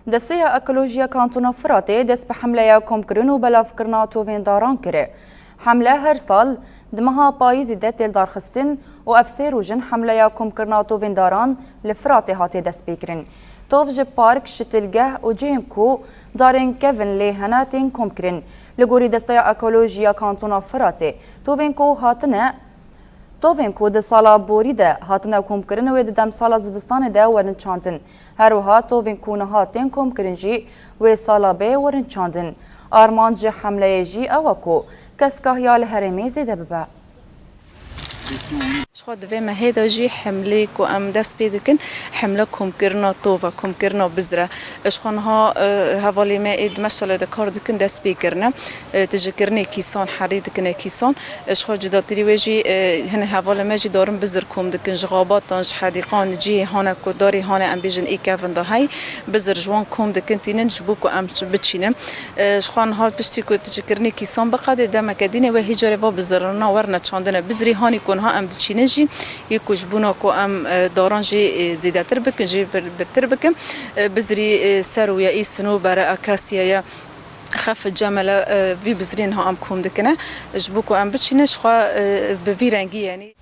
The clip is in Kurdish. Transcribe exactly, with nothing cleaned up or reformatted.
Desteya Ekolojiya Kantona Firatê dest bi hemleya komkirin û belavkirina tovên daran kire. Hemle her sal di meha payîzê de tê lidarxistin û ev sê roj in hemleya komkirina tovên daran li Firatê hatiye destpêkirin. Tov ji park, şitilgeh û cihên ku darên kevin lê hene tên komkirin. Li gorî Desteya Ekolojiya Kantona Firatê, tovên ku hatine Tovên ku di sala borî de hatine komkirin wê di demsala zivistanê de werin çandin. Her wiha tovên ku niha tên komkirin jî wê sala bê werin çandin. Armanc ji hemleyê jî ew e ku keskahiya li herêmê zêde bibe. Ji xwe di vê mehê de jî hemlê ku em dest pê dikin, hemle komkirina tov e, komkirina bizr e. Ji xwe niha, e, hevalê me ê di meşalê de kar dikin dest pê kirine. E, tijîkirinê kîsan herî dikine kîsan. E, ji xwe cudatirî wê jî, e, hinek hevalê me jî darin bizir kom dikin, ji xabatan, ji hedîqan, cihê hane ku darê hane em bêjin ê kevin de hey, bizir ji wan kom dikin tînin ji bo ku em biçînin. E, ji xwe niha piştî ku tijîkirinê kîsan biqedê demeke dînê wê hî carê va bizirina werine çandine. Bizirî hanî ku niha em diçînin jî yê ku ji bona ku em, e, daran jî, e, zêdetir bikin, jî bir-, birtir bikin. E, bizirî, e, serû ye, î sinûber e, akasiye ye. Xef cemele, e, vî bizirîn ha em kom dikine. Ji bo ku em biçîne ji xwe, e, bi vî rengî yenî.